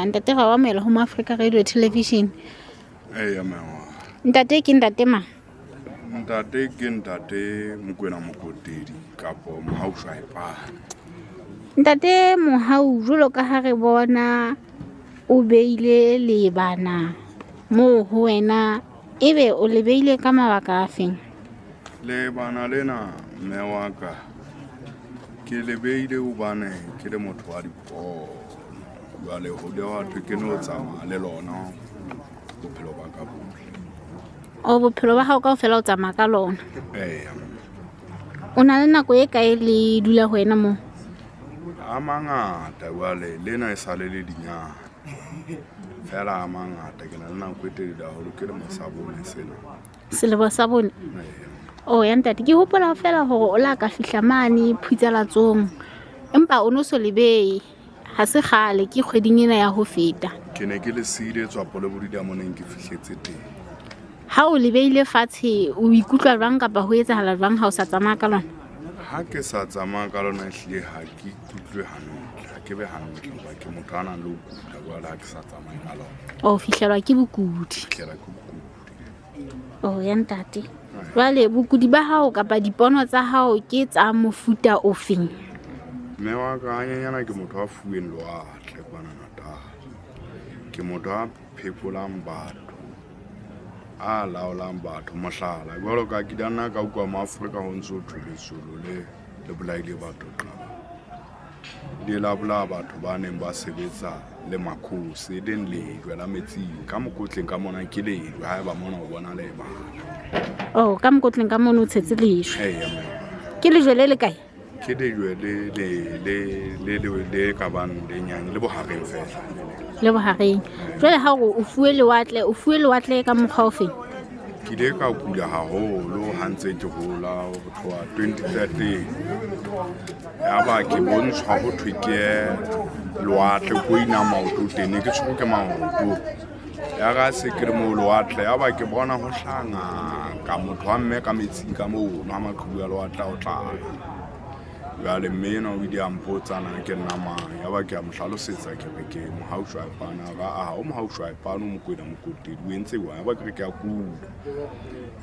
Ntate, ra o amohela ho Moafrika Radio Television. Eya, mme. Ntate ke ntate mang? Ntate ke ntate Mokwena Mokotedi kapo Mohau Shwaepane. Ntate Mohau, jwalo ka ha re bona o beile lebana moo ho wena, ebe o le beile ka mabaka a feng? Lebana lena, mme wa ka, ke le beile hobane ke le motho wa dipono. Jwale ho le wa thwe ke no tsamaya le lona bophelo ba ka bohle. O bophelo ba hao kaofela o tsamaya ka lona? Eya. O na le nako e kae le dula ho wena moo? A mangata jwale, lena e sale le dinyane. Fela a mangata, ke na le nako e telele haholo, ke lemo sa bone sena. Selemo sa bone? Eya. O ya ntate, ke hopola fela hore o la ka fihla mane Phutsalatsong, empa o no so le beye. Ha se kgale, ke kgweding ena ya ho feta. Ke ne ke le siile Tswapo le Bodida mo neng ke fihletse teng. Ha o le beile fatshe, o ikutlwa jwang kapa ho etsahala jwang ha o sa tsamaya ka lona? Ha ke sa tsamaya ka lona, ehlile ha ke ikutlwe hantle, ha ke be hantle hoba ke motho a nang le ho kula. Jwale ha ke sa tsamaye ka lona, O fihlelwa ke bokudi? Fihlelwa ke bokudi. O ya ntate. Jwale bokudi ba hao kapa dipono tsa hao ke tsa mofuta ofeng? Mme wa ka, hanyenyana ke motho a fuweng lewatle kwana Natal. Ke motho a phekolang batho, a laolang batho. Mohlala, jwalo ka ke nna ka utlwa mo Afrika ho ntso thwe letsolo le le bolaile batho qaba. Le la bolaya batho ba neng ba sebetsa le makhosi, e leng lejwe la metsing. Ka mokotleng ka mona ke lejwe, haeba mona o bona lebala. Oh, ka mokotleng ka mono o tshetse lejwe. Eya, mme. Ke lejwe le le kae? Ke lejwe le le le le le le ka bang le nyane le bohareng fela. Le bohareng. Jwale ha o fuwe lewatle, o fuwe lewatle ka mokgwa o feng? Ke ile ka kula haholo ha ntse ke hola ho tloha 2013. Yaba ke bontshwa ho thwe ke lewatle ko ina maoto teng, ne ke tshwerwe ke maoto. Ya ka se ke le moo lewatle, yaba ke bona ho hlaha ngaka, motho wa mme ka metsing ka mono ha maqhubu a lewatle a o tlala. Jwale mme enwa o ile a mpotsa na ke nna mang, yaba ke a mo hlalosetsa, ke re ke Mohau Shwaepane. A re, "A o Mohau Shwaepane, o Mokwena Mokotedi, o entse jwang?" Yaba ke re ke a kula.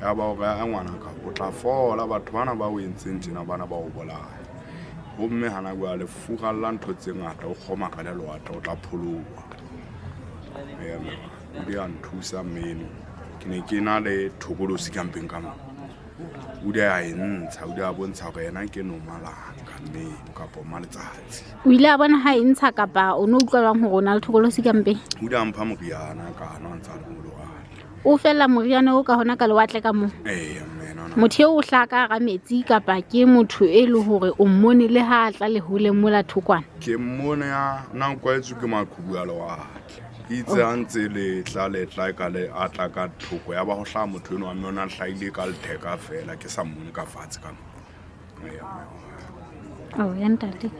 Yaba o re, "A ngwanaka, o tla fola, batho bana ba o entseng tjena bana ba o bolaya. Homme hana jwale furalla ntho tse ngata, o kgomarele lewatle, o tla pholoha." Eya mme, o ile a nthusa mme eno. Ke ne ke na le thokolosi ka mpeng ka mona. O ile a e ntsha, o ile a bontsha hore yena ke Nomalanga mme eno kapa Maletsatsi. O ile a bona ha e ntsha kapa o no utlwa jwang hore o na le thokolosi ka mpeng? O ile a mpha moriana ka nwa ntse a le mo lewatle. O fella moriana o ka hona ka lewatle ka moo? Eya, mme nona. Motho eo o hlaha ka hara metsi kapa ke motho e le hore o mmone le ha a tla leholeng mola thokwana? Ke mmone a na kwaetswe ke maqhubu a lewatle. Itse ha ntse le tla le tla ka le a tla ka thoko, ya ba ho hlaha motho enwa wa mme, o na hlahile ka letheka fela, ke sa mmone ka fatshe ka mo. Eya, mme. Oh, ya ntate.